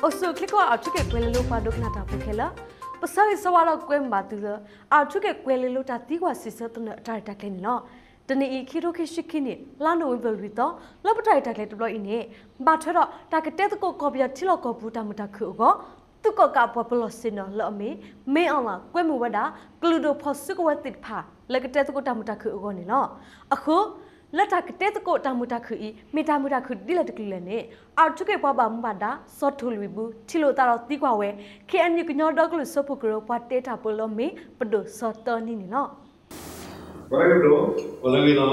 အိၣ်ဆူၣ်ချ့ကိးဂၤ အၣ်ထူခ့ၣ်ကွဲၤလ့လိၤပှၤဒိကနၣ်တၢ်ဖိခဲလၢာ်, ပဆၢဂ့ၤဆၢဝါဒီးကွဲမုာ်ဘၣ်သုလၢ အၣ်ထူခ့ၣ်ကွဲၤလ့လိၤတၢ်သံကွၢ်စံးဆၢသနၢၣ်အတၢ်ရဲၣ်တၢ်ကျဲၤန့ၣ်လီၤ. တနံၤအံၤ ခံကထိခံဆံခံနံၣ် လါနိၣ်ဝ့ဘၢၣ်လွံၢ်သီ လၢပတၢ်ရဲၣ်တၢ်ကျဲၤတဘျီအံၤန့ၣ် ဘၣ်ထွဲဒီးတၢ်ကတဲသကိးကီၢ်ပယီၤထံလီၢ်ကီၢ်ပူၤတၢ်မုာ်တၢ်ခုၣ်အဂီၢ် သုးကီၣ်ကးပှၤပလီၢ်ဆ့ၣ်နီၤလၢအမ့ၢ် မ့ၢ်အီၣ်လၣ် ကွဲမုာ်ဝဲဒၣ် ကလုာ်ဒိၣ်ဖီၣ်စုကဝဲၤသ့ၣ်တဖၣ် လၢကတဲသကိးတၢ်မုာ်တၢ်ခုၣ်အဂီၢ်န့ၣ်လီၤ. အဃိ လၢတၢ်ကတဲသကိးတၢ်မုာ်တၢ်ခုၣ်အံၤ မ့ၢ်တၢ်မုာ်တၢ်ခုၣ်ဒ်လဲၣ်တကလုာ်လဲၣ်န့ၣ် အၣ်ထူခ့ၣ်ပှၤဘၣ်မူဘၣ်ဒါ စီၤထူၣ်လွံၢ်ဘု ထံၣ်လိာ်သးဒီးသံကွၢ်ဝဲ ခ့ၣ်အဲၣ်ယူၣ်ကညီဒီကလုာ်စၢဖှိၣ်ကရၢ ပှၤတဲတၢ်ပၢလၢအမ့ၢ် ပဒိၣ်စီၤတၢနံန့ၣ်လီၤ. ပှၤလၢအဂ့ၤလီၤ.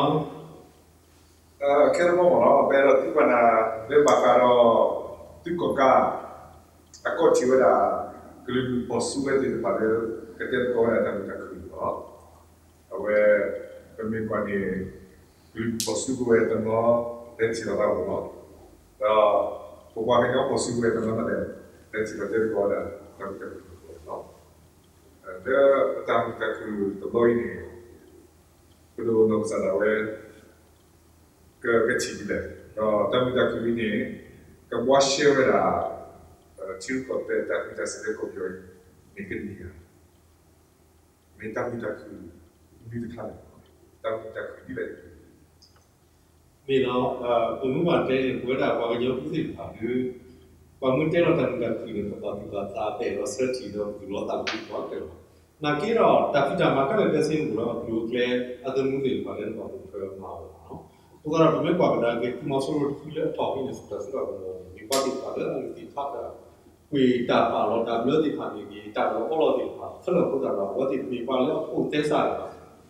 ခဲအံၤမ့ၢ်နီၤ ပအဲၣ်ဒိးသံကွၢ်နၤလၢဘၣ်ဃးဒီး သုးကီၣ်ကး အကီၢ်ထံးဝဲဒၣ် ကလုာ်ဒူၣ်ဖီၣ်စုကဝဲၤသ့ၣ်တဖၣ်လၢ ကတဲသကိးဝဲဒၣ်တၢ်မုာ်တၢ်ခုၣ်န့ၣ်လီၤ. အဝဲ ပမ့ၢ်ကွၢ်န့ၣ် ကလုာ်ဒူၣ်ဖီၣ်စုကဝဲၤတနီၤ လဲၤထံၣ်လိာ်သးအဂီၢ်လီၤ. ဒီး ပပှၤကညီဖီၣ်စုကဝဲၤတနီၤဒၣ်လဲာ် လဲၤထံၣ်လိာ်တဲသကိးဝဲဒၣ် တၢ်မုာ်တၢ်ခုၣ်န့ၣ်လီၤ. လၢပတၢ်မုာ်တၢ်ခုၣ်တဘျီအံၤန့ၣ် ပဒိၣ်နီၢ်ကစၢ်ဒၣ်ဝဲ က ကထံၣ်ဒ်လဲၣ်, ဒီးတၢ်မုာ်တၢ်ခုၣ်အံၤန့ၣ် ကဘှါရှဲဝဲဒၣ် ထံရူၢ်ကီၢ်သဲးတၢ်ကူၣ်တၢ်စဲးလၢကီၢ်ပယီၤအံၤ မ့ၢ်ကန့ၢ်ဧါ, မ့ၢ်တၢ်မုာ်တၢ်ခုၣ် မနုၤတခါလဲၣ်, တၢ်မုာ်တၢ်ခုၣ်ဒ်လဲၣ်တခါ မ့ၢ်လီၤ. ပမ့ၢ်ဘၣ်တဲန့ၣ် ပဝဲဒၣ်ပှၤကညီဖိသ့ၣ်တဖၣ်ဒီး ပှၤမ့ၢ်တဲလီၤတၢ်မုာ်တၢ်ခုၣ်န့ၣ် ပဘၣ်သူၣ်ဘၣ်သးပဲာ်လီၤဆၢထံၣ်ဒီးပသူၣ်လီၤသးကွံပှၤကၢၢ်လီၤ. နာ်က့ဒီး တၢ်ဖံးတၢ်မၤခဲလၢာ်ခဲဆ့အိၣ်ဒီးအကျိၤအကျဲ အသနူသ့ၣ်တဖၣ်လၢနဘၣ်ပိာ်ထွဲမၤအီၤလီၤ. အဃိသတးဒီး ပမ့ၢ်ကွၢ်ကဒါက့ၤ သုးမီၤစိရိၤတဖုလၢအထီၣ်ဟံးန့ၢ်ဆူၣ်တၢ်စိတၢ်ကမီၤန့ၣ် မ့ၢ်ပှၤသ့ၣ်တဖၣ်လၢအလုၢ်သ့ၣ်ခါတၢ် ကွံာ်တၢ်ပာ်လီၤတၢ်ဘျၢသ့ၣ်တဖၣ်မ့ၢ်ဂ့ၤ တၢ်လီၤအီလီၤသ့ၣ်တဖၣ် ခဲလၢာ်အဃိသတးဒီး အဝဲသ့ၣ်တမ့ၢ်ပှၤလၢအဖိးသဲစးလၢၤ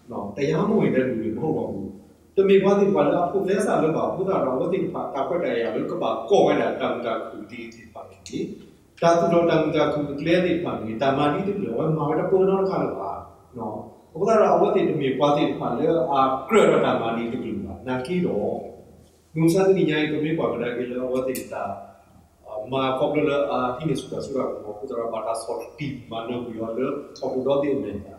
ဘၣ်, တရားမဝင်တဲ့လူတွေမဟုတ်တော့ဘူး, တမ့ၢ်ပှၤသ့ၣ်တဖၣ်လၢအဖိးသဲစးလၢၤဘၣ်အဃိသတးဒီး အဝဲသ့ၣ်တဖၣ်တၢ်ခွဲးတၢ်ယာ်လၢကဘၣ်ကိးဝဲဒၣ်တၢ်မုာ်တၢ်ခုၣ်ဒ်သ့ၣ်တဖၣ်န့ၣ် တၢ်သူၣ်ထီၣ်တၢ်မုာ်တၢ်ခုၣ်အကျဲသ့ၣ်တဖၣ်န့ၣ် တၢ်မၤဒ်တကလုာ် အဝဲမၤဝဲတပၢနီတခါလၢၤဘၣ်. အဃိသတးဒီး အဝဲသ့ၣ်တမ့ၢ်ပှၤသ့ၣ်တဖၣ်လၢအကြၢးဒီးတၢ်မၤန့ၣ်တကလုာ်ဘၣ်. နာ်က့ဒီး မုၢ်မဆါတနံၤညါအံၤ ပမ့ၢ်ကွၢ်ကဒါက့ၤလၢအဝဲသ့ၣ်တၢ် မၤခီဖျိလၢအဟံးန့ၢ်ဆူၣ်တၢ်စိတၢ်ကမီၤအဃိသတးဒီး ဘၣ်တၢ်ဆီၣ်တံၢ်မၤနၢၤကွံာ်အီၤလၢ ဟီၣ်ခိၣ်ဒီသ့ၣ်အမဲာ်ည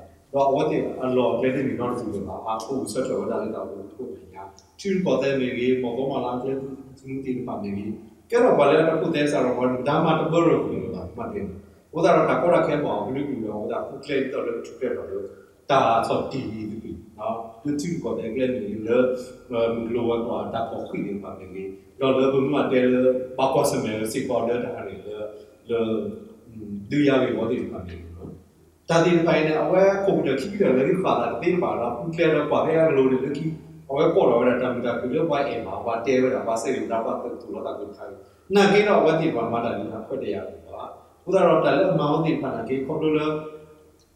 ါ, ဒီးအဝဲသ့ၣ်အလီၢ်အကျဲတမ့ၢ်နီတမံၤလၢၤဘၣ်. အခိၣ်ဆၢထၢၣ်ဝဲဒၣ်လၢတၢ်အိၣ်ဖှိၣ်အမဲာ်ညါ, ထံရူၢ်ကီၢ်သဲးမ့ၢ်ဂ့ၤ, မီၢ်ကီမီၢ်လါအကျဲသနူသ့ၣ်တဖၣ်မ့ၢ်ဂ့ၤ, ကဲထီၣ်ပှၤလၢအတဖိးသဲစးဒီး ပှၤမတၤမၤတဘၢရၢၢ်ကွံာ်လၢၤဘၣ် မၤတဲန့ၣ်. အဃိသတးဒီး တၢ်ကီတၢ်ခဲမ့ၢ်အီၤ ကဒုကဒုဒီး အဝဲဒၣ်ဃုကျဲဒ်သိးလၢကထူၣ်ဖျဲးထီၣ်လၢ တၢ်ဆီၣ်တံၢ်အံၤတက့ၢ်, လၢထံရူၢ်ကီၢ်သဲးအကျဲမ့ၢ်ဂ့ၤ လၢ မုၢ်ကျိၤဝဲၤကွာ်တၢ်ဖီၣ်ဃံးသ့ၣ်တဖၣ်မ့ၢ်ဂ့ၤ, ဒီးလၢပမ့ၢ်တဲလၢ ဘၣ်ကွၢ်ဆၢၣ်မဲာ်စ့ၢ်ကီးလၢတၢ်န့ၣ်လၢ လၢ ဒုးယၤဂ့ၢ်ဝီသ့ၣ်တဖၣ်မ့ၢ်ဂ့ၤ, တၢ်သ့ၣ်တဖၣ်အံၤန့ၣ် အဝဲခိၣ်ကတၢၢ်ခံကတၢၢ်လၢဟံးဃာ်သးတသ့ဘၣ်ဒီး ဃုကျဲဒီးကွၢ်ဖဲအကလိၤန့ၣ်လၢခံ, အဝဲကိးထီၣ်ဝဲဒၣ်တၢ်မုာ်တၢ်ခုၣ်လၢပှၤအဲၣ်ဘၣ် ပှၤတဲဝဲဒၣ် ပှၤစဲးဂ့ၤမတၤ ပှၤသူၣ်လီၤသးကွံာ်တခါအံၤ, နာ်က့ဒီး အဝဲသ့ၣ်တဖၣ်မၤတၢ်ဒ်အခွဲးတၢ်ယာ်လၢၤဘၣ်. အဃိသတးဒီး တၢ်လၢအမၤဝဲသ့ၣ်တဖၣ်နာ်က့ ခီဖျိလၢ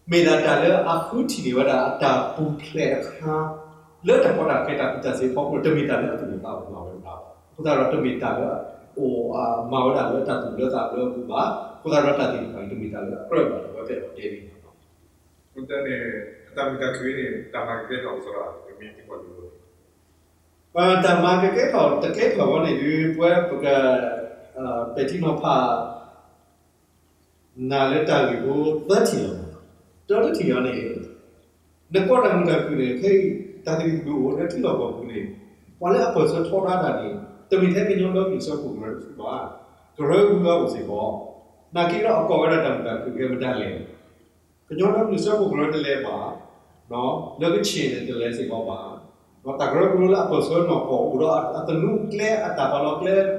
မ့ၢ်ဒၣ်တၢ်လၢအဃုထံၣ်န့ၢ်ဝဲဒၣ်အတၢ်ပူၤဖျဲးတခါ လၢတၢ်ကီတၢ်ခဲတၢ်ကူၣ်တၢ်စ့ဖီခိၣ် တမ့ၢ်တၢ်လၢအသူၣ်အိၣ်သးအိၣ်မၤဝဲဒၣ်ဘၣ်. အဃိသတးဒီး တမ့ၢ်တၢ်လၢ အိၣ် မၤဝဲဒၣ်လၢတၢ်သူၣ်လၢသးလၢအပူၤဘၣ်. အဃိသတးဒီးတၢ်သ့ၣ်တဖၣ်အံၤ တမ့ၢ်တၢ်လၢအကြၢးဘၣ်ဒီး အဝဲသ့ၣ်အီၤတဲန့ၣ်လီၤ. အဃိသတးန့ၣ် အတၢ်မုာ်တၢ်ခုၣ်အံၤန့ၣ် တၢ်မၤကကဲထီၣ်အသီဒီး ပမ့ၢ်သံကွၢ်လီၤ တၢ်မၤကကဲထီၣ်တကဲထီၣ်ဝဲန့ၣ်ဒီး ပဝဲပက ပဲာ်ထံနီၤဖး နၤလၢတၢ်ဂ့ၢ်ဖိသၢထံၣ်လီၤ. တၢတထံၣ်အံၤန့ၣ် နကွၢ်တၢ်မုာ်တၢ်ခုၣ်န့ၣ် ခဲအံၤ တၢ်သဘံၣ်သဘုၣ်အိၣ်လၢထံလီၢ်ကီၢ်ပူၤန့ၣ် ပှၤလၢအပၢၢ်ဆၢထီဒါတၢ်န့ၣ် တမ့ၢ်ထဲကညီဒီကလုာ်စၢဖှိၣ်ကရၢတဖုဘၣ်, ကရၢကရိအါအိၣ်စ့ၢ်ကီး, နာ်က့ဒီးအကိးဝဲဒၣ်တၢ်မုာ်တၢ်ခုၣ်ကဲမတၤလဲၣ် ကညီဒီကလုာ်စၢဖှိၣ်ကရၢတလဲၤဘၣ်, လၢကချ့ၣ်န့ၣ်တလဲၤစ့ၢ်ကီးဘၣ်, တၢ်ကရၢကရိလၢအပၢၢ်ဆၢနီၢ်ကီၢ်အိၣ်ဒီးအသနူအကျဲ အတၢ်ပာ်လီၤကျဲ တၢ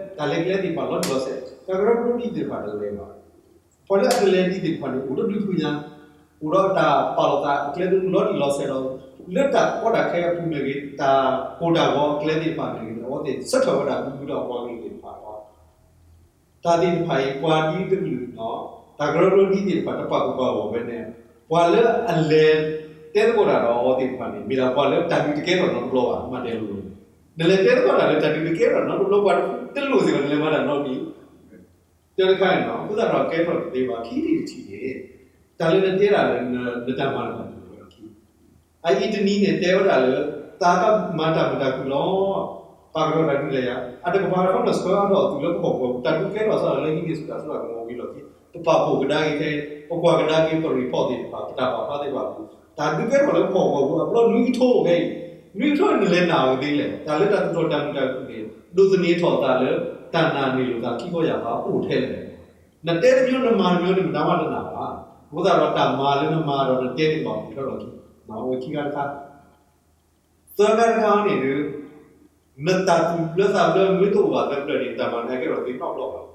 ်လဲၤကျဲသ့ၣ်တဖၣ်လီၤတံၢ်လီၤဆဲး တၢ်ကရၢကရိဒ်သ့ၣ်တဖၣ်တလဲၤဘၣ်. ပှၤလၢအတလဲၤဒ်သ့ၣ်တဖၣ်န့ၣ် အိၣ်လၢဒုးဖုညါ, အိၣ်ဒီးတၢ်ပာ်လီၤသးအကျဲသနူလီၤတံၢ်လီၤဆဲးဒီး လၢတၢ်ကီတၢ်ခဲအပူၤမ့ၢ်ဂ့ၤ တၢ်ကိၢ်တၢ်ဂီၤအကျဲသ့ၣ်တဖၣ်မ့ၢ်ဂ့ၤန့ၣ် အဝဲသ့ၣ်ဆၢထၢၣ်ဝဲဒၣ်မူမူဒီးအပှၤကလုာ်သ့ၣ်တဖၣ်လီၤ. တၢ်သ့ၣ်တဖၣ်အံၤ ပှၤဒ်တကလုာ်နီၤ တၢ်ကရၢကရိဒ်သ့ၣ်တဖၣ် တပာ်ဖှိၣ်ပာ်ဂီၢ်ဝဲန့ၣ် ပှၤလၢအလဲၤတဲသကိးတၢ်ဒီးအဝဲသ့ၣ်တဖၣ်န့ၣ် မ့ၢ်ဒၣ်ပှၤလၢတၢ်ဒုးတကဲထီၣ်နီတဘျီဘၣ် မ့ၢ်တဲလိၤလိၤန့ၣ်, နလဲၤတဲသကိးတၢ်လၢတၢ်ဒုးတကဲထီၣ်နီတဘျီ ပှၤတဖုတလိၣ်စ့ၢ်ကီး နလဲၤမၤတၢ်နီတမံၤ တၢ်တခါန့ၣ်နီၤ အဃိသတးဒီးကဲထီၣ်တသ့ဘၣ် ခံထံၣ်တထံၣ်န့ၣ် တၢ်လၢနတဲဒၣ်လၢ နတၢ်မၤတဘၣ်န့ၣ်လီၤခံ အအံၤတနံၤန့ၣ် တဲဝဲဒၣ်လၢ တၢ်ကမၤတၢ်မုာ်တၢ်ခုၣ်လီၤ. ပာ်ကတီၢ်တၢ်ဒုးလဲၤယါ အတကပၤတခီန့ၣ် ဆှၢအါထီၣ်အသုးလၢပဟီၣ်ကဝီၤပူၤ တၢ်ဒုးကဲထီၣ်စ့ၢ်ကီးလၢဟံးန့ၢ်ဆူၣ်တၢ်စိတၢ်ကမီၤဝံၤလီၤခံ ပပာ်ဖှိၣ်ကဒါက့ၤခဲအံၤ ပကွၢ်ကဒါက့ၤပ report သ့ၣ်တဖၣ် ပတၢ်ပာ်ဖျါသ့ၣ်တဖၣ်အပူၤ တၢ်ဒုးကဲထီၣ်လၢပဟီၣ်ကဝီၤပူၤအဘျီနွံကထိခဲအံၤ နွံကထိန့ၣ်နလဲၤနာ်အီၤကသ့လဲၣ် တၢ်လၢတၢ်သူၣ်ထီၣ်တၢ်မုာ်တၢ်ခုၣ်န့ၣ် ဒိးသန့ၤထီၣ်အသးလၢ တၢ်နာ်န့ၢ်လိာ်သးခံခီယၢ်ခီအိၣ်ထဲလဲၣ် နတဲတမျိုးနမၤတမျိုးန့ၣ် မတၤမးတနာ်ဘၣ်. အဃိသတးဒီးတၢ်မၤလၢနမၤဒီးနတဲန့ၣ် ကဘၣ်အိၣ်ထွဲလီၤခံ, အဝဲခံခါတခါ, သၢခါတခါန့ၣ်ဒီး နတၢ်သူၣ်ဘျၢသးဘျၢမ့ၢ်တအိၣ်ဘၣ်သၢဖျၢၣ်န့ၣ် တၢ်မၤနၤကဲထီၣ်သ့နီတဘျီဘၣ်.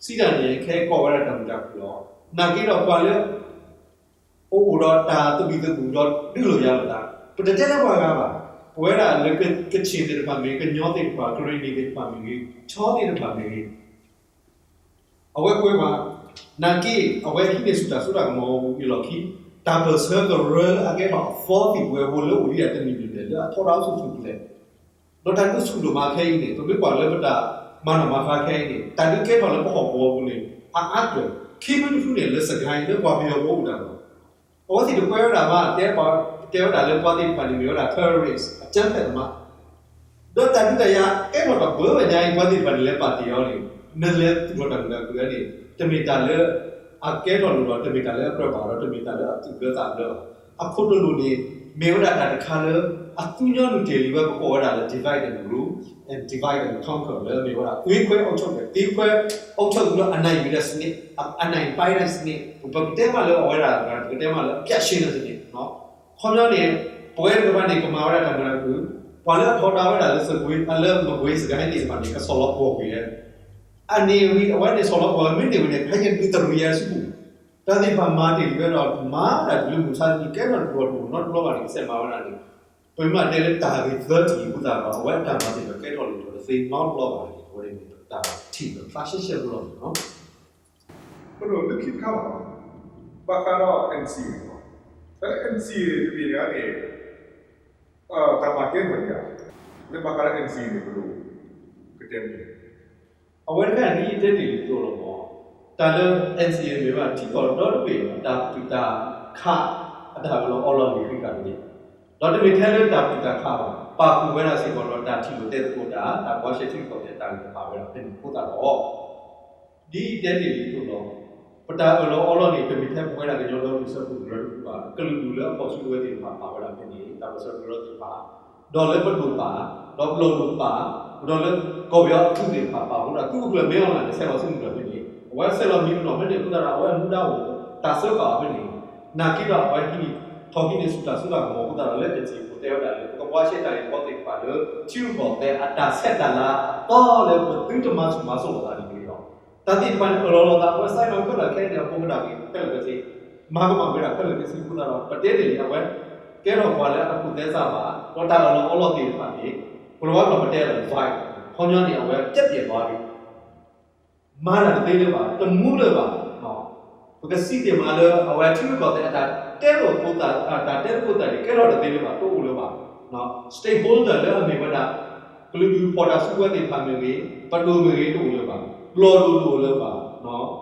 စံးတၢ်န့ၣ် ခဲကိးဝဲဒၣ်တၢ်မုာ်တၢ်ခုၣ်လီၤ. နာ်က့ဒီးပှၤလၢ အိၣ်အိၣ်ဒီးတၢ်သဘံၣ်သဘုၣ်ဒီးဒုးလိာ်ယၤလိာ်သး, ပတတဲလၢပှၤဂၤဘၣ်. ပဝဲဒၣ်လၢကချ့ၣ်သ့ၣ်တဖၣ်မ့ၢ်ဂ့ၤ, ကညီသ့ၣ်တဖၣ်, ကရ့ၣ်နံၤသ့ၣ်တဖၣ်မ့ၢ်ဂ့ၤ, ခၠီသ့ၣ်တဖၣ်မ့ၢ်ဂ့ၤ, အဝဲကွဲးပှၤ, နာ်က့ အဝဲဟံးန့ၢ်ဆူၣ်တၢ်စိတၢ်ကမီၤအလီၢ်ခံ, တၢ်ပၢၢ်ဆၢကရၢလၢအကဲထီၣ်အသီသံၣ်ပဝဲဖိလၢအိၣ်ဒံးဒၣ်တနံၣ်န့ၣ် လၢအထီဒါဆူၣ်ဆူၣ်ကလဲာ်, ဒီးတၢ်ဒုးဆူၣ်ဒိၣ်မးခဲအံၤန့ၣ် ပမ့ၢ်ကွၢ်လၢပတၢ်မၤနီၣ်မၤဃါခဲအံၤန့ၣ် တၢ်ဒုးကဲထီၣ်လၢပဟီၣ်ကဝီၤပူၤန့ၣ် အအါကတၢၢ် ခံမံၤတဖုန့ၣ် လၢစကဲလၢပှၤပယီၤဖိအိၣ်တၢ်လီၤ. အဝဲသ့ၣ်တကွဲးဝဲဒၣ်မး တဲဝဲဒၣ်လၢပှၤသ့ၣ်တဖၣ်န့ၣ် မ့ၢ်ဝဲဒၣ် terrorist အကြမ်းဖက်သမား ဒီးတၢ်ဒုးတၢ်ယၤကဲထီၣ်ဒီးပှၤဝဲညါအံၤ ပှၤသ့ၣ်တဖၣ်န့ၣ် လဲၤပာ်တ့ၢ်အီၤန့ၣ် နလဲၤသူၣ်ထီၣ်တၢ်မုာ်တၢ်ခုၣ်န့ၣ် တမ့ၢ်တၢ်လၢအကဲထီၣ်လိၣ်ဒီး တမ့ၢ်တၢ်လၢအကြၢးဘၣ်ဒီး တမ့ၢ်တၢ်လၢအသူၣ်ဘျၢသးဘျၢဘၣ်. အခိၣ်တလိၣ်န့ၣ် မ့ၢ်ဝဲဒၣ်တၢ်တခါလၢ အသူညီနုၢ်တ့ၢ်လံဝဲ ပကိးဝဲဒၣ်လၢ divide and rule and divide and conquer လၢမ့ၢ်ဝဲဒၣ် သွေးခွဲအုပ်ချုပ်တယ်, သွေးခွဲအုပ်ချုပ်တယ် အနိုင်ယူတဲ့စနစ်, အနိုင်ပိုင်တဲ့စနစ်, ပကတဲမးလၢအဝဲဒၣ် ပကတဲမးလၢအပြတ်ရှင်းတဲ့စနစ် ခီပညီန့ၣ် ပဝဲတကပၤန့ၣ် ကမၤဝဲဒၣ်တၢ်မုာ်တၢ်ခုၣ်, ပှၤလၢအထီဒါဝဲဒၣ်လၢစကွ့ လၢမကွ့စကဲသ့ၣ်တဖၣ်န့ၣ် ကဆီၣ်လီၤပှီၢ်ကွံာ်လဲၣ်. အန့ၣ်ဝံၤ အဝဲန့ၣ်ဆီၣ်လီၤပှီၢ် မ့ၢ်န့ၢ်ဝံၤန့ၣ် ခဲအံၤဒုးတရံးယၤဆူပူၤ, တၢ်သ့ၣ်တဖၣ်မၤတ့ၢ်လံဝဲဒီး မၤတၢ်ဒုးမုၢ်ဆါတနံၤ ကဲထီၣ်တဘျီတအိၣ်နီတဘျီဘၣ်န့ၣ် ကစဲးမၤဝဲဒၣ်န့ၣ် ပမ့ၢ်တဲလၢတၢ်ဂ့ၢ်သၢထံၣ်အဃိသတးဒီး အဝဲတၢ်မၤစၢၤဒီးကဲထီၣ်လိၣ်ထီၣ်တသ့နီတဘျီဘၣ်န့ၣ် အဝဲန့ၣ်မ့ၢ်တၢ်ထံၣ်လီၤဖျါရှဲရှဲဖိလီၤန့ၣ်လီၤ. ပဒိၣ်လၢခံတခါဘၣ်, ဘၣ်ဃးဒီး NCA န့ၣ်လီၤ. တၢ်လၢ NCA တမံၤတဂၤန့ၣ် တၢ်မၤကဲထီၣ်ယၤ, လၢဘၣ်ဃးဒီး NCA န့ၣ် ပဒိၣ်ကတဲမ့ၢ် အဝဲတခါန့ၣ် ဒ်ယတဲတ့ၢ်လံအသိးလီၤမး, တၢ်လၢ NCA မ့ၢ်ဘၣ်ထံကီၢ်ဒီတဘ့ၣ် တၢ်ပတုာ်တၢ်ခး အတၢ်အၢၣ်လီၤအီလီၤန့ၣ် ဂ့ၤကတၢၢ်တဘ့ၣ်, ဒီးတမ့ၢ်ထဲလၢတၢ်ပတုာ်တၢ်ခးဘၣ်, ပာ်ဃုာ်ဝဲဒၣ်စ့ၢ်ကီးဒီး တၢ်ထံၣ်လိာ်တဲသကိးတၢ်, တၢ်ဘှါရှဲထံကီၢ်သဲးတၢ်ဂ့ၢ်တဖၣ်ဝဲဒၣ်ဖဲန့ၣ်အဃိသတးဒီး ဒ်ယတဲတ့ၢ်လံအသိးလီၤ, ပတၢ်အၢၣ်လီၤအီလီၤန့ၣ် တမ့ၢ်ထဲပဝဲဒၣ်ကညီဒီကလုာ်စၢဖှိၣ်ကရၢတဖုဘၣ်, ကလုာ်ဒူၣ်လၢအဖီၣ်စုကဝဲၤသ့ၣ်တဖၣ်ပာ်ဝဲဒၣ်ဖဲန့ၣ်, တၢ်ပၢၢ်ဆၢကရၢသ့ၣ်တဖၣ် ဒီးလၢပဒိၣ်ပာ်, ဒီးပလီၢ်ဒိၣ်ပာ်, ဒီးလၢကီၢ်ပယီၤအသုးသ့ၣ်တဖၣ်ပာ်အဃိဒီး သုးခိၣ်ကျၢၢ်မ့ၢ်အီၤလၢ်န့ၣ် ဆဲးလီၤစုမုၢ်လၢ်ဖဲန့ၣ်, အဝဲဆဲးလီၤမံၤပနီၣ်ဖဲန့ၣ်အဃိသတးဒီး အဝဲအမူဒါအိၣ် တၢ်စၢဃာ်အီၤဖဲန့ၣ်, နာ်က့ဒီးအဝဲဟံးန့ၢ် ထီၣ်ဟံးန့ၢ်ဆူၣ်တၢ်စိတၢ်ကမီၤအဃိသတးဒီး လၢ NCA ပူၤတဲဝဲဒၣ်လၢ ပကဘှါရှဲတၢ်ဂ့ၢ်ကီသ့ၣ်တဖၣ်လၢ ထံရူၢ်ကီၢ်သဲးအတၢ်ဆဲးတၢ်လၤအသီလၢပသုတမၤဆူၣ်မၤစိးလိာ်သးန့ၣ်တဂ့ၤလီၤ. တၢ်သ့ၣ်တဖၣ်န့ၣ် အၢၣ်လီၤလိာ်သး အဝဲ sign on ခဲလၢာ်ခဲဆ့န့ၣ် အဖိကတၢၢ်ဂ့ၤခဲလၢာ်ခဲဆ့, မၤကမၣ်ဝဲဒၣ်ခဲလၢာ်ခဲဆ့အဃိသတးဒီး ပတဲတ့ၢ်လံ အဝဲကဲထီၣ်ပှၤလၢအတဖိးသဲစးဘၣ်, ဒီးတၢ်အၢၣ်လီၤအီလီၤသ့ၣ်တဖၣ်န့ၣ် ကလၤဝါကျိာ်ပတဲလၢ divide, ခီပညီန့ၣ် အဝဲပျက်ပြယ်သွားပြီ, မၤတၢ်တသ့လၢၤဘၣ်, တမူလၢၤဘၣ်. ပကစံးတ့ၢ်မးလၢ အဝဲထံရူၢ်ကီၢ်သဲးအတၢ်တဲသကိးသး, တၢ်တဲသကိးသးန့ၣ် ကဲထီၣ်တသ့လၢၤဘၣ်, တအိၣ်လၢၤဘၣ်. stakeholder လၢအမ့ၢ်ဝဲဒၣ် ကလုာ်ဒူၣ်ဖီၣ်တၢ်စုကဝဲၤသ့ၣ်တဖၣ်မ့ၢ်ဂ့ၤ, ပဒိၣ်မ့ၢ်ဂ့ၤ တအိၣ်လၢၤဘၣ်, ပလီၢ်ဒိၣ်တအိၣ်လၢၤဘၣ်.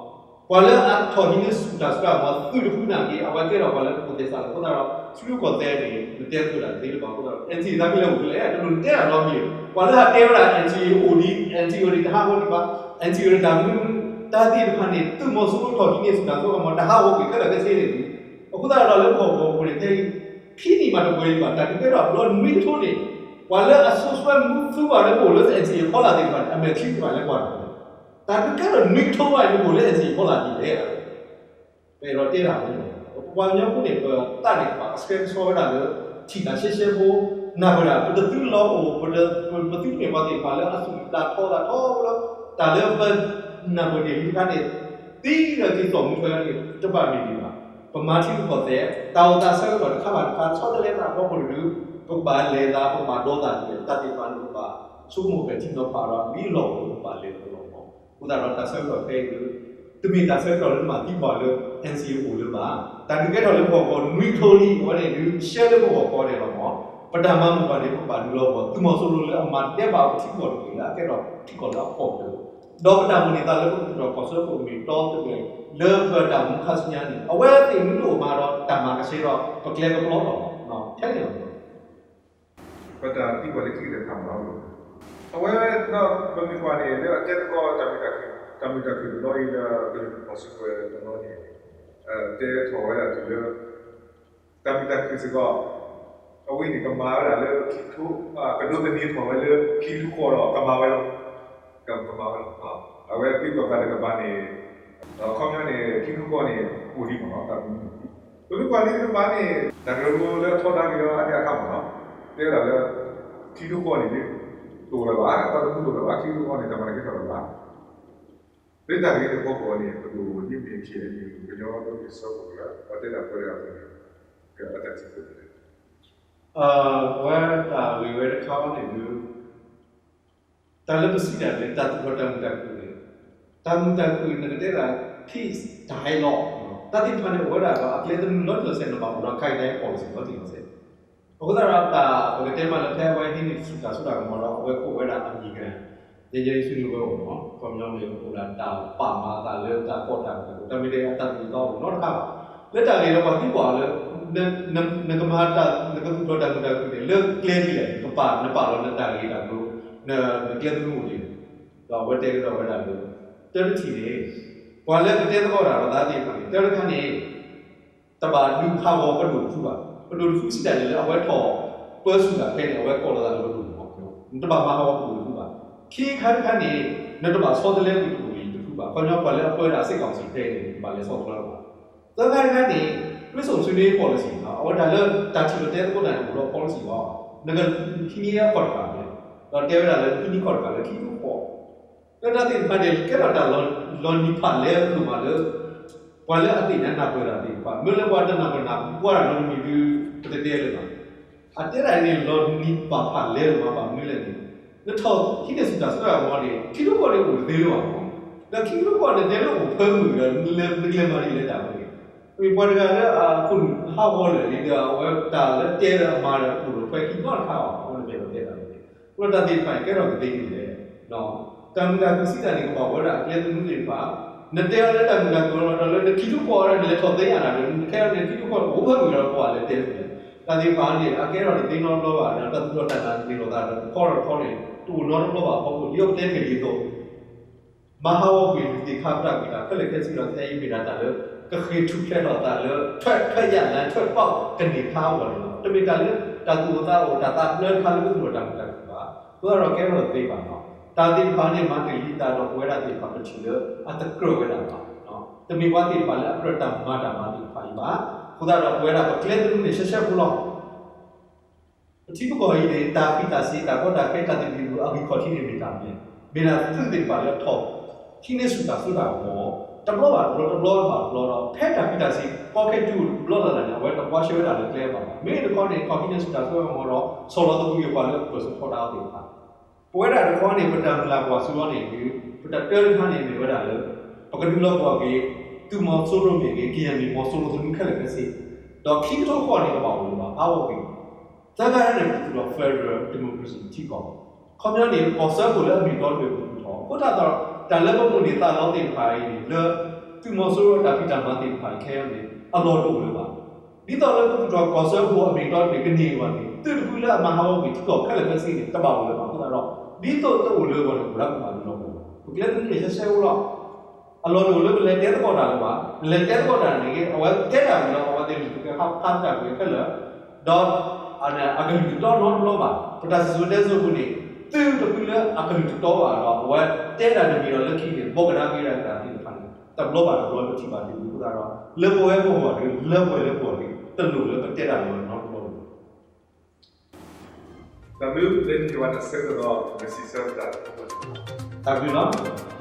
ပှၤလၢအထီၣ်ဟံးန့ၢ်ဆူၣ်တၢ်စိတၢ်ကမီၤသုးတဖုနာ်က့ အဝဲကဲထီၣ်ပှၤလၢတဖိးသဲစးလီၤ. အဃိသတးဒီး ထံရူၢ်ကီၢ်သဲးန့ၣ် နတဲသကိးတၢ်တသ့လၢၤဘၣ်အဃိသတးဒီး NCA သးမ့ၢ်လဲၤအိၣ်ဖဲလဲၣ် တလိၣ်နတဲတၢ်နီတမံၤ, ပှၤလၢဟးတဲဝဲဒၣ် NCA အိၣ်ဒံး NCA အိၣ်ဒံးတဟးဂီၤဒံးဘၣ်, NCA အိၣ်ဒံးတၢ်မနုၤမနုၤ, တၢ်သ့ၣ်တဖၣ်န့ၣ် သုးမီၤစိရိၤထီၣ်ဟံးန့ၢ်ဆူၣ်တၢ်စိတၢ်ကမီၤ တဟးဂီၤကွံာ်ခဲလၢာ်ခဲဆ့န့ၣ်လံ. အဃိသတးဒီးလၢပဟီၣ်ကဝီၤပူၤန့ၣ် ခဲအံၤ ခံနံၣ်မးတပှဲၤလံဘၣ်, တၢ်ဒုးကဲထီၣ်အဘျီနွံကထိန့ၣ် ပှၤလၢအစိာ်ဆှၢမူသူဘၣ်လၢပအိၣ်လၢ NCA ဖီလာ်သ့ၣ်တဖၣ်န့ၣ် အမဲာ်ချံသ့ၣ်တဖၣ်လဲၤကွၢ်တၢ်န့ၣ်, တၢ်ဒုးကဲထီၣ်နွံကထိဝဲအံၤ နကအိၣ်လၢ NCA ဖီလာ်ဒ်လဲၣ်. ပအဲၣ်ဒိးတဲတၢ်န့ၣ်လီၤ. ပပှၤကညီဖိန့ၣ် ပသးန့ၣ်ကဘၣ်ကဆှဲကဆှီဝဲဒၣ်လၢ ထံၣ်တၢ်ရှဲရှဲဖိ, နၢ်ပၢၢ်တၢ် ပတသုလီၤအိၣ်, ပတသုတမ့ၢ်ပှၤသ့ၣ်တဖၣ်လၢအသူၣ်ဘျးထီသးထီဖိလၢ တၢ်လၢပနၢ်ပၢၢ်တ့ၢ်လံတခါန့ၣ် သံဒီးက့ၤသိၣ်မူထွဲန့ၣ် တဘၣ်မ့ၢ်ဒံးဘၣ်. ပမၤထံရူၢ်ကီၢ်သဲး တၢ်အိၣ်သးဆၢကတီၢ်တခါဘၣ်တခါ ဆီတလဲသးအဖီခိၣ်တဒု ပကဘၣ်လဲၤသး ပကဘၣ်ဒီသဒၢသ့ တၢ်သ့ၣ်တဖၣ်န့ၣ် ပကဘၣ်ဆိကမိၣ်ပဲာ်ထံနီၤဖးဒီး ဒ်အလီၢ်အိၣ်ပကဘၣ်လဲၤအလီၢ်မး. အဃိသတးဒီးတၢ်ဆၢကတီၢ်ခဲအံၤဒီး တမ့ၢ်တၢ်ဆၢကတီၢ်လၢနဘၣ်သံကွၢ်လၢ NCA အိၣ်လၢၤဘၣ်. တၢ်ဒုးကဲထီၣ်လၢပဂီၢ်ဂီၢ်နွံကထိလံ အဝဲန့ၣ်ဒုးရှဲလၢပဂီၢ်ဂီၢ်ဒဲးလီၤမး. ပတၢ်မၤမုၢ်ပှၢ်န့ၣ် ပကဘၣ်ဒုးလီၤပှီၢ် သုးမီၤစိရိၤလၢအမၤဒဲးဘးပထံကီၢ်တဘ့ၣ်လၢအကဲထီၣ်ထံကီၢ်လၢအဖှီၣ်ကတၢၢ် ဒီးပတၢ်မိၣ်န့ၢ်သးလၢပကထုးထီၣ်ကီၢ်စၢဖှိၣ် မ့ၢ်တီသုးကလၢၤ လၢပတၢ်အိၣ်မူခါဆူညါန့ၣ် အဝဲသ့ၣ်မ့ၢ်တအိၣ်မးဒီး တၢ်မၤကဆှဲဒီး ပကျဲကပျီလီၤ. ထဲန့ၣ်လီၤ. ပတၢ်သံကွၢ်လၢခံကတၢၢ်တခါမ့ၢ် အဝဲ ပမ့ၢ်ကွၢ်န့ၣ် လၢအတဲသကိးတၢ်မုာ်တၢ်ခုၣ် တၢ်မုာ်တၢ်ခုၣ်တဘျီအံၤလၢကလုာ်ဒူၣ်ဖီၣ်စုကဝဲၤတဘျီန့ၣ် တဲထီၣ်ဝဲဒၣ်တုၤလၢ တၢ်မုာ်တၢ်ခုၣ်စ့ၢ်ကီး အဝဲန့ၣ်ကမၤဝဲဒၣ်လၢခံကထိ ကဒိးသန့ၤထီၣ်ဝဲလၢခံကထိဃီဒီးကမၤဝဲလီၤ. ကမၤဝဲလီၤ. အဝဲသံကွၢ်သးတကပၤန့ၣ် ဒီးခီပညီန့ၣ် ခံကထိဃိးန့ၣ် အိၣ်ဒံးမ့ၢ်နီၤ တၢ်သမူန့ၣ်, ပမ့ၢ်ကွၢ်လၢတကမၤန့ၣ် တၢ်ကရၢကရိလၢအထီဒါက့ၤအီၤအါဒံအါခါမ့ၢ်နီၤ, တဲဝဲဒၣ်လၢ ခံကထိဃိးန့ၣ် တအိၣ်လၢၤဘၣ်, တၢ်သမူတအိၣ်လၢၤဘၣ်, ခံကထိဃိးန့ၣ် တၢ်မၤနၢၤကဲထီၣ်လၢၤဘၣ်. လၢတၢ်ဂ့ၢ်တခီဃိးန့ၣ် ပဒိၣ်ဒ်မ့ၢ် ခ့ၣ်အဲၣ်ယူၣ် ကညီဒီက့ၤစၢဖှိၣ်ကရၢ ပှၤတဲတၢ်ပၢတၢ်အပူၤန့ၣ် ကတၢ်ထံၣ်ဖိလဲၣ်. အဝဲတၢ်ဂ့ၢ်ဝဲတခါအံၤန့ၣ်ဒုး တၢ်လၢပစံးတၢ်လၢတၢ်သူၣ်ထီၣ်တၢ်မုာ်တၢ်ခုၣ်န့ၣ်, တၢ်မုာ်တၢ်ခုၣ် နကတဲဒၣ် peace dialogue တၢ်သ့ၣ်တဖၣ်န့ၣ် အိၣ်ဝဲဒၣ်ဒီးအကျဲသနူလီၤတံၢ်လီၤဆဲး နဘၣ်အိၣ်ဒီးခဲအံၤတၢ်အဲၣ် policy လီၤတံၢ်လီၤဆဲး. အဃိသတးဒီးတၢ်ပကတဲမးလၢဖဲအဝဲဟံးန့ၢ်ဆူၣ်တၢ်စိတၢ်ကမီၤဒီး အဝဲကိးဝဲဒၣ်အမံၤက ငြိမ်းချမ်းရေးဆွေးနွေးပွဲအံၤမ့ၢ်နီၤ, ခီပညီန့ၣ် အိၣ်ဒၣ်တၢ်ပာ်မၤအသးလၢတၢ်ကီတၢ်ခဲ တၢ်မ့ၢ်တၢ်တီအတၢ်သူၣ်ထီၣ်အိၣ်နီတခါဘၣ်. လၢတၢ်ဂ့ၢ်လၢပှၤသံကွၢ်အီၤလၢ နကမၤတၢ် နကသူၣ်ထီၣ်တၢ်မုာ်တၢ်ခုၣ်န့ၣ် လၢကျဲဒ်လဲၣ် နကပာ် နပာ်လီၤနတၢ်ဂ့ၢ်တၢ်ကျိၤ နကျဲသနူအိၣ်ဒ်လဲၣ်. ဒီးအဝဲတဲကဒီးဝဲဒၣ်လၢ တၢ်တထံၣ်န့ၣ် ပှၤလၢကတဲသကိးတၢ်ဒီးသးသ့ၣ်တဖၣ်န့ၣ် တၢ်တခါန့ၣ် တဘၣ်ဒုးဟးဂီၤပဒိၣ်တဖုဘၣ်. ပဒိၣ်တဖုစံးတၢ်န့ၣ်လၢအဝဲထီၣ်ပၢဆူၣ်တၢ်ဖဲန့ၣ် အဝဲကိးလီၤသးလၢပဒိၣ်မ့ၢ်နီၤ, နတဘၣ်မၤဟးဂီၤပဒိၣ်တဖုဘၣ်. ခံခါတခါန့ၣ် နတဘၣ်ဆီတလဲပဒိၣ်လံတဖုဘၣ်. ခီပညီပှၤလၢအပၢတၢ်စ့ၢ်ကီးစံးဖဲန့ၣ် နတဘၣ်လဲၤဆီတလဲဘၣ်. သၢခါတခါန့ၣ် တွေ့ဆုံဆွေးနွေးရေးပေါ်လစီ အဝဲတၢ်လၢတၢ်ထံၣ်လိာ်တဲသကိးတၢ်န့ၣ် အိၣ်ဒီး policy လီၤ. နကဟံးန့ၢ်အခီၣ်တဃာ်လဲၣ်, ဒီးတဲဝဲဒၣ်လၢနဟံးန့ၢ်ခီၣ်တဃာ်လၢခံကထိဃိး လၢတၢ်သ့ၣ်တဖၣ်န့ၣ် ကဲထီၣ်တၢ်လီၤနံၤဖးလဲလိာ်မးလၢ ပှၤလၢအသ့ၣ်ညါနၢ်ပၢၢ်တၢ်သ့ၣ်တဖၣ် မ့ၢ်လၢပှၤတနၢ်ပၢၢ်နၢ်ပၢၢ်တၢ်နီတမံၤဒုး ပတတဲလၢၤဘၣ်. အတဲဒၣ်န့ၣ် လီၤနံၤပာ်ဖးလဲလိာ်မး ဘၣ်မနုၤလဲၣ်န့ၣ် နထီၣ်ဟံးန့ၢ်ဆူၣ်တၢ်စိတၢ်ကမီၤန့ၣ် ခံကထိဃိးန့ၣ်အိၣ်တသ့လၢၤဘၣ်မး, ဒီးခံကထိဃိးန့ၣ် နတဲလၢအိၣ်ဖၢမုၢ်ဒီး နကလဲၤမၤဒ်လဲၣ်တၢ်ဝဲန့ၣ် မ့ၢ်ပှၤတဂၤလၢအခိၣ်နူာ်ဟးဂီၤလၢာ်န့ၣ်ဒီး အဝဲတၢ်လၢတဲဒီးမၤဒီးအိၣ်ဒီးထွဲခံနီတခါဘၣ် အဝဲန့ၣ်မ့ၢ်ပတဲတၢ်ဝဲန့ၣ် အဃိတၢ်သ့ၣ်တဖၣ်န့ၣ် ကဲထီၣ်ကသ့ဒ်လဲၣ် တၢ်မုာ်တၢ်ခုၣ်စံးတၢ်န့ၣ် ကဘၣ်ဝဲဒၣ်အကျဲသနူသ့ၣ်တဖၣ်, နတဲအီၤလၢတၢ်မုာ်တၢ်ခုၣ်လီၤဒီးလၢနခံကထိဃိးဒီး နလဲၤထီၣ်သ့ဧါဒီး နခဲအံၤန့ၣ် ခံကထိဃိးအိၣ်ဖၢမုၢ်ဒီးပှၤလဲၤတဲဆူၣ်လဲၣ်. တၢ်သ့ၣ်တဖၣ်န့ၣ် အကဲထီၣ်တသ့နီတဘျီဘၣ်ဒီး တၢ်သူၣ်ထီၣ်တၢ်နးန့ၣ်လီၤသးဒီး တခီဒီးတခီန့ၣ် တအိၣ်နီတဘျီဘၣ်အဖီခိၣ် ဒ်သိးပတဲတ့ၢ်ဒ်သိး မၤဟးဂီၤကွံာ်လုၢ်သ့ၣ်ခါပတၢ်ကွံာ်တၢ်ခဲလၢာ်ခဲဆ့ဒီး ခဲအံၤမ့ၢ်ဒၣ်တၢ်လၢ ကဃ့ၢ်ထူၣ်ဖျဲးထီၣ်သးလၢ ထွဲထွဲယၣ်လၢ ထွဲပီၣ်ကန့ၢ်ခါအဂီၢ်န့ၣ်လီၤ. တမ့ၢ်တၢ်လၢ တၢ်သူၣ်အိၣ်သးအိၣ် တၢ်သးပျၢတခါလၢပသူၣ်ထီၣ်တၢ်မုာ်တၢ်ခုၣ်ဘၣ်. အဃိသတးဒီးကဲထီၣ်တသ့ဘၣ်နီၤ. တၢ်သ့ၣ်တဖၣ်န့ၣ် မၤတ့ၢ်လံသးဒီးပဝဲဒၣ်သ့ၣ်တဖၣ် ပထံၣ်လၢအတကြၢးဝဲဒၣ်ဘၣ်. တမ့ၢ်ပှၤသ့ၣ်တဖၣ်လၢအကြၢးတၢ်မၤတၢ်မၤသ့ၣ်တဖၣ်အံၤဘၣ်. အဃိသတးဒီးပဝဲဒၣ်ပကျဲသနူန့ၣ် ရှဲရှဲဖိလီၤ. ပထံပကီၢ်အံၤန့ၣ် တၢ်ဃံးတၢ်စ့ၤ တၢ်ကီတၢ်ခဲ တၢ်သဘံၣ်သဘုၣ်အဂံၢ်ခီၣ်ထံးန့ၣ် မ့ၢ်တၢ်မနုၤလဲၣ်. မ့ၢ်ဒၣ်သုးသ့ၣ်တဖၣ်လၢအထီၣ် ဟံးန့ၢ်ဆူၣ်တၢ်စိတၢ်ကမီၤ တဘျီဘၣ်တဘျီ တဘျီဘၣ်တဘျီဒီး ဖဲတၢ်ဃံးတၢ်စ့ၤ ကီခဲတုၤအိၣ်တဘျီလၢ်လၢ်န့ၣ် အဝဲတကွၢ်ဆၢဝဲဒၣ်လၢကျဲဘၣ်ဘၣ်. မ့ၢ်တခီန့ၣ် ထီၣ်ဟံးန့ၢ်ဆူၣ်တၢ်စိတၢ်ကမီၤဒီး ဆီၣ်လီၤသဘှံးက့ၤပှၤလၢပၢၢ်ဆၢထီဒါအီၤသ့ၣ်တဖၣ် ပဝဲဒၣ်တခီန့ၣ် ပတၢ်မုၢ်လၢ်ကွၢ်စိအီၤန့ၣ်ဒုး ပတၢၢ်တခါန့ၣ်မ့ၢ်ဝဲဒၣ်လၢ ပကဒုးလီၤပှီၢ်က့ၤ သုးမီၤစိရိၤမ့ၢ်ဂ့ၤ ကယဲၢ်မ့ၢ်မီၤစိရိၤသနူခဲလၢာ်ခဲဆ့ ဒီးခံကထိဃိးန့ၣ် ကဘၣ်အိၣ်လၢၤဘၣ် ဟးဂီၤကွံာ် သၢခါန့ၣ် ပသူၣ်ထီၣ် federal democracy ထံကီၢ် ခီပညီန့ၣ် ကီၢ်စၢဖှိၣ်လၢအမ့ၢ်တီတဘ့ၣ်ပသူၣ်ထီၣ် အဃိသတးဒီး တၢ်လၢပမိၣ်န့ၢ်သးလီသ့ၣ်တဖၣ်အံၤန့ၣ် လၢ သုးမီၤစိရိၤတၢ်ဖံးတၢ်မၤသ့ၣ်တဖၣ်အံၤခဲအံၤန့ၣ် အလီၢ်တအိၣ်လၢၤဘၣ်. ဒ်သိးလၢပသူၣ်ထီၣ်ကီၢ်စၢဖှိၣ်အမ့ၢ်တီတဘ့ၣ်ကန့ၢ်အဂီၢ်န့ၣ် သုးတဖုလၢအမၤဟးဂီၤကွံာ်ထံကီၢ်ခဲလၢာ်ခဲဆ့န့ၣ် တဘၣ်အိၣ်လၢၤဘၣ်အဃိသတးဒီး ဒ်သိးတအိၣ်လၢအဂီၢ်န့ၣ် အိၣ်ဒၣ်ပဘၣ်ဒုးလီၤပှီၢ်လီၤ. ပကျဲသနူန့ၣ် ရှဲရှဲဖိလီၤ. အလီၢ်တအိၣ်လၢပလဲၤတဲသကိးတၢ်လၢၤဘၣ်. ပလဲၤတဲသကိးတၢ်န့ၣ်ဂ့ၤ အဝဲတဲတၢ်ဝံၤဒီး အဝဲသ့ၣ်လုၢ်တကဲဟးဖးတၢ်ဝံၤခဲလၢာ် ဒီး အကလုၢ်တတီနီတဘျီဘၣ်. ပတၢ်စံၣ်စိၤတဲစိၤပူၤန့ၣ် သုးတဖုလၢအကလုၢ်တတီဘၣ်ဒီး အဝဲတဲတၢ်တမံၤဒီးလၢခံန့ၣ် ဘီကဒါဂ့ၤဒၣ်ကဒါသ့ၣ်တဖၣ်န့ၣ် တဘျီဘၣ်တဘျီပထံၣ်ဘၣ်ဒ်န့ၣ်အဃိသတးဒီး လၢပဝဲပဂီၢ်ဒီး လၢပှဲၤလၢပဂီၢ်ဒီး တလိၣ်လၢပတဲတၢ်လၢၤဘၣ်နီတဘျီန့ၣ် တၢ်ဘျုးလၢနဟ့ၣ်ဝဲတၢ်ဆၢကတီၢ်ဒီး မ့ၢ်စံးဆၢပတၢ် တၢ်ဘျုးလီၤ.